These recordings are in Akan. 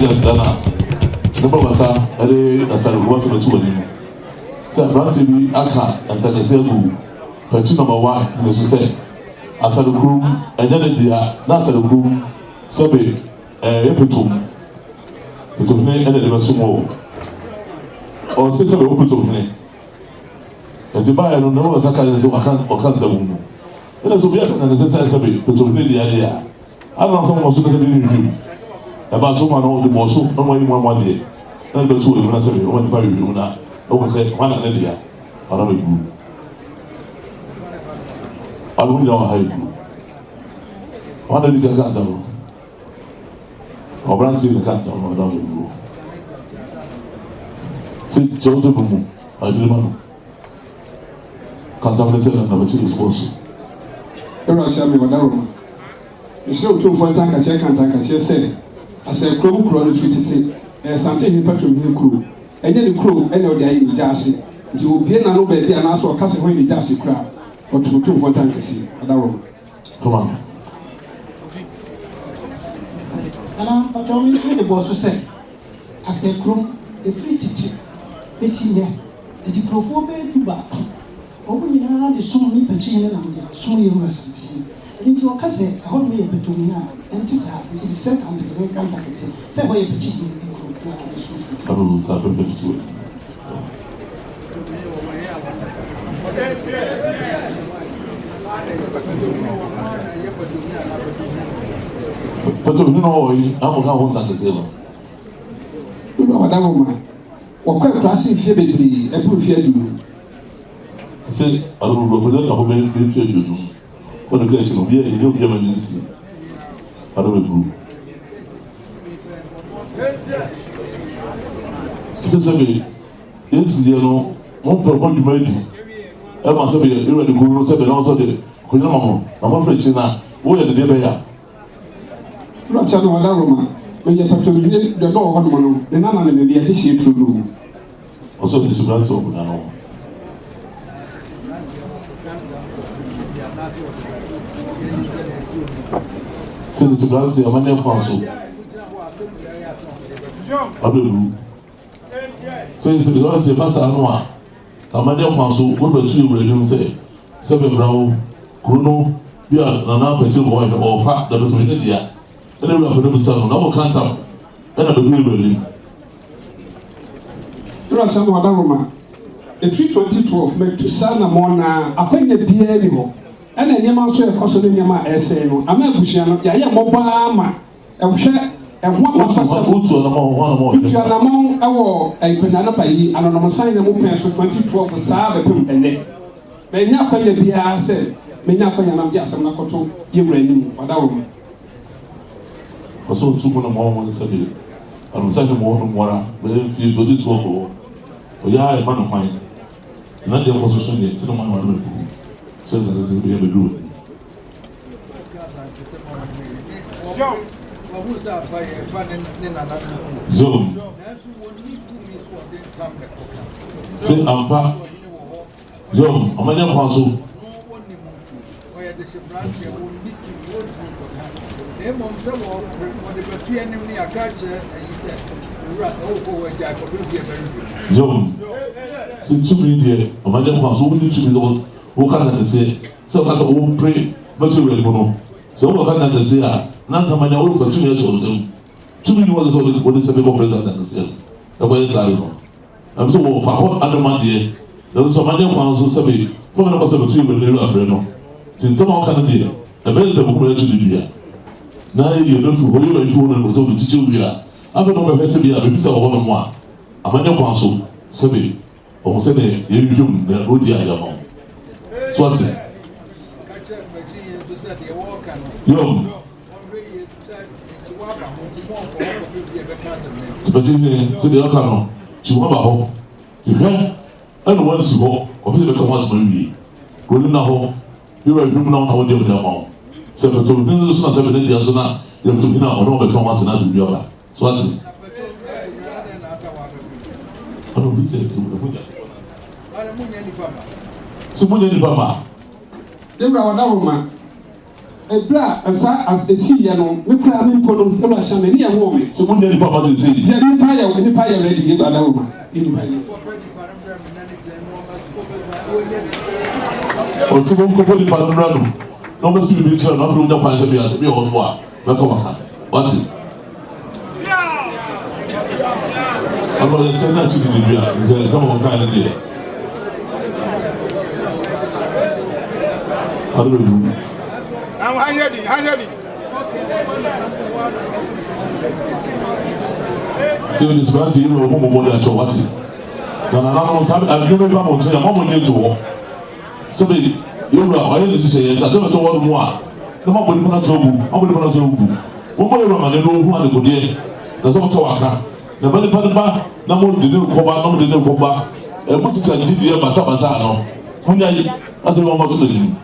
De aseda na ne ba basa de asarekuo asɛm ato w'anim sɛ aberanteɛ bi aka ntakɛseɛ agu Pakyi Nɔma One hene so sɛ Asarekurom ɛnyɛ ne dea na Asarekurom sɛbe ɛyɛ Petom Petomhene ɛna ɛde bɛsom o. Ɔse sɛbe wo Petomhene nti baeɛ no ne ba basa ka kyerɛ sɛ waka ɔka ntam mu ɛna sɛ obi aka ntakɛseɛ sɛ sɛbe Petomhene dea deɛ a Ana ɔsɛ mo so sɛ bi nhwehwɛ mu? Ɛbaa so ma no ɔde bɔɔ so na wɔayi mo ama deɛ na ne bɛto wɔ na sɛ ɔma nipa hwehwɛ mu na ɛwɔ sɛ hwan na ne dea ɔna bɛduru ɔno nyina wɔ ha yi duru hwan na di ka ntam no ɔbranteɛ na ka ntam no ɔna bɛduru sɛ kyɛw tɛ mu adwene ma no Kantam ne sɛ na bɛkyere sukuu so. Ewura kyerɛ me w'adaworoma. Mesrɛ Otumfoɔ Ntankaseɛ ka ntankaseɛ sɛ, Asɛe kurom korɔ no firi tete, ɛyɛ Asantehene Patomhene kuro. Ɛnyɛ ne kuro na ɔde ayɛ ne gyaase. Nti ɔbue n'ano baabi anaasɛ ɔka sɛ hɔ yɛ ne gyaase kuro a, ɔto Otumfoɔ Ntankaseɛ adaworoma. Fa ma me. Nana mpakyɛw me nso mede bɔɔ so sɛ, Asɛe kurom, ɛfiri tete bɛsi nnɛ, Adikurofoɔ bɛyɛ dubaako. Wɔn nyinaa de som ne Pakyihene nam de som yɛn Wura Asantehene. Ɛno nti wɔka sɛ ɛhɔnom yɛ Pɛtɔmuni a, ɛnte saa. Enti mesrɛ Kantahene Kantakɛse sɛ ɛhɔ yɛ Pakyihene nkuro na ɔde som Asantehene. Ɔno nsa bɛbɛ si w'anim. Pɛtɔmuni na ɔwɔ yi, na mo ka ho ntankɛseɛ no. Wura Wadawoma, Wɔkɔ akuraase mfeɛ bebree, ɛboro mfeɛ aduonum. Sɛ ɔno ɔkɔgya ne hɔ bɛyɛ mfeɛ aduonum, ɔde kɔ akyi no, obiara ɛnyɛ obiara ma ne nsi, ɔno bɛburu. Sɛ sɛbe yɛn nsideɛ no, mo mpɛ mo adwuma adi, ɛma sɛbe yɛwura de kuro no sɛbe na ɔsɔ de akonnwa ma mo, na mo afiri akyiri na woyɛ ne deɛ bɛyɛ a. Wura kyɛ no ɔda Roma. Meyɛ pɛtɔdwie deɛ ɔdɔ wɔ hɔ nom no ne nana ne me deɛ dehyeɛ turodoo. Ɔsɛ ɔde subrante wɔ akonnwa no ho. Sɛ de subrante amanneɛ kwan so abɛduru. Sɛ de subrante ba saa no a amanneɛ kwan so wobɛto yɛ wura anim sɛ sɛ bɛbra wo kuro no bi a Nana Akwati wɔ hɔ ɔfa na bɛtumi ne dea ɛna wura afei no bisa no na wɔka ntam ɛna bɛduru wura anim. Wura Samuel Adaworoma, Ɛfiri 2012 matu saa anammɔn no ara, akwanya biara nni hɔ, ɛna nneɛma nso a ɛkɔ so ne nneɛma a ɛresɛe no ama abusua no yɛayɛ mmɔbɔ ara ma ɛhwɛ ɛho abakɔsɛm. Wotu anammɔn ho anammɔn Metu anammɔn wɔ Mpanyinanapa yi anonomsan na mu pɛn so 2012 saa bɛpem ɛnnɛ. Mannya akwanya biara sɛ menya akwanya na mede asɛm no akɔto yɛn wura anim, Ɔdaworo. Ɔsɛ ɔtu mu na ma wɔn nsa bi ɔnom sɛ ne mu ɔnom wara bɛyɛ mfie du ɔde tu ɔkɔ hɔ ɔyɛ a ɛma no kwan na deɛ ɔkɔ so so deɛ nti na ɔma no ma no bɛgu sɛ na sɛ bɛyɛ bɛduru wɔ Zom sɛ ampa Yom, ɔmanyɛ kwan so. Yom, sɛ tumi deɛ ɔmanyɛ kwan so, wonni tumi sɛ woka nantɛseɛ, sɛ woka sɛ wopere bɛto awurade mu no, sɛ wobɛka nantɛseɛ a, na nsa manya worefa tumi ahyɛ wo nsam. Tumi ni hɔ sɛ wode sɛ bɛkɔpere saa nantɛseɛ no, ɛkɔyɛ saa de no. Nanso wɔfa hɔ adom adeɛ, nanso amanneɛ kwan so sɛbe fam no kɔ sɛ bɛto yɛn wura frɛ no. Nti ntam a wɔka no deɛ, ɛbɛyɛ ntam hunu ɛto ne dua. Na yɛyi ɛno firi hɔ, yɛwura yi firi hɔ no sɛ wɔde kyekye wie a, afei na wɔbɛhwɛ sɛbe a bɛbisa wɔ hɔ nom a, amanneɛ kwan so sɛbe wɔhu sɛdeɛ yɛhwehwɛ mu na wɔdi a yɛama wo. So ate? Yom. Sibɛgye hene sɛ deɛ ɔka no kyi ho aba hɔ te hwɛ ɛna wansi hɔ ɔpɛ sɛ bɛka ho asɛm awie kuro no na hɔ yɛwura hwɛ mu na ɔna wɔde ɔde ama wo sɛ pɛtɔ hene nso so na sɛ bɛne deɛ nso na yɛpɛtɔ hene a ɔne wɔbɛka ho asɛm na asɛm bi aba so ate ɛna obi sɛ ɛho gya sɛ monyɛ nipa ma Yɛwura ɔdawoma. Ɛberɛ a saa as ɛsiiɛ no, me koraa me mpo no, Ewura hyɛ me, ne yɛ woo me. Sɛ mo nyɛ nipa ma seesei. Yɛ nipa yɛ, nipa yɛ ready, Ewura dawoma, yɛ nipa yɛ. Ɔse mo nkɔbɔ nipa no mmra no na ɔbɛsi biribi nkyerɛ no, afei wonya kwan sɛ bia sɛ bi wɔ hɔ nom a bɛkɔ maka. Wate? Ɔno ɔyɛ sɛ na akyi didi dua, sɛ ɛka ma ɔkae no deɛ. Ɔno bɛbu. Sɛ ɔde suban ti yi na ɔmo mɔmɔ de akyɛ wate. Na nananom saa adwene bi ba mo nkyɛn a mo mo nye nto hɔ. Sɛbe yɛwura ɔyɛ ne hyehyɛ yɛn sɛ asɛm ɛtɔ hɔ nom a na mo abɔ nipa no ato agu, mo abɔ nipa no ato agu. Mommɔ yɛwura amaneɛ na ɔnhu adekodeɛ na sɛ ɔka waka. Na ɛba nipa no ba na mo de ne rekɔba na mo de ne rekɔba ɛ mo sika gyidie basabasa no monyae na sɛ mo ato n'anim.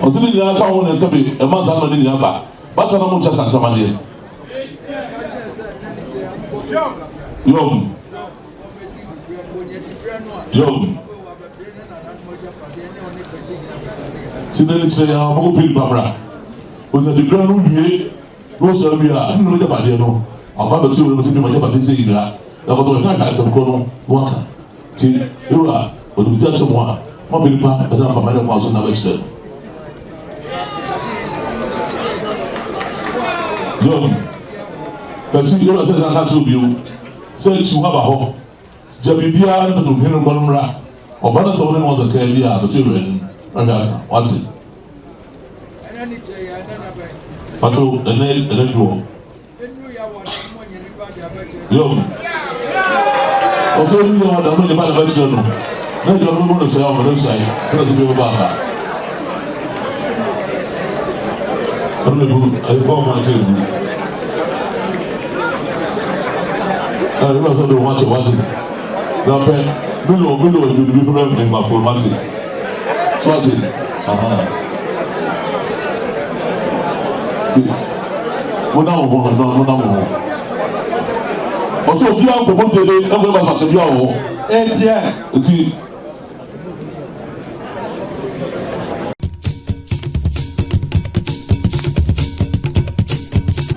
Ɔse ne nyinaa ka ho na sɛbe ɛma saa noma ne nyinaa ba basa na mo nkyɛ santamadeɛ. Yom. Yom. Ti na ne kyerɛ yɛn a ɔbɛkɔ pii nipa mmra. Onya dibrɛ no wie na ɔsɔ awie a ɛna ɔgya badeɛ no aba bɛto wura no sɛ bi ma gya badeɛ sɛ nyinaa na kɔtɔ ɔhene aka asɛm korɔ no na waka. Ti ewura ɔde bi ti akyɛ mo a mo abɛ nipa ɛna afa mɛrɛ kwan so na bɛkyerɛ no. Yom. Bɛkyi ewura sɛ sɛ nka kyerɛ bio sɛ akyi ho aba hɔ. Gya biribiara ne bɛto hene nkɔ no mmra. Ɔba no sɛ wo ne no wɔ sɛ kaa bi a, bɛto awura anim na hwɛ aka. Wate? Pato, ɛnɛ ɛnɛ du hɔ. Yom. Ɔsɛ obi yɛ ɔda no nipa na bɛkyerɛ no. Na adwa no bɛbɔ no sɔe a ɔmɔ no sɔe. Sɛ na so bi bɛbɔ aka. Ɔno na bu ayɛ bɔ ɔmo akyɛ bu. Ɛna sɛ de wɔn akyɛ wate. Na pɛ million million bi bi fɛfɛ mbafo wate. So wate. Aha. Ti mo na mo ho no mo na mo ho. Ɔsɛ obi a nkɔmɔ dede ɛnkɔ ɛba sɛ bi a wɔ hɔ. Etiɛ. Nti.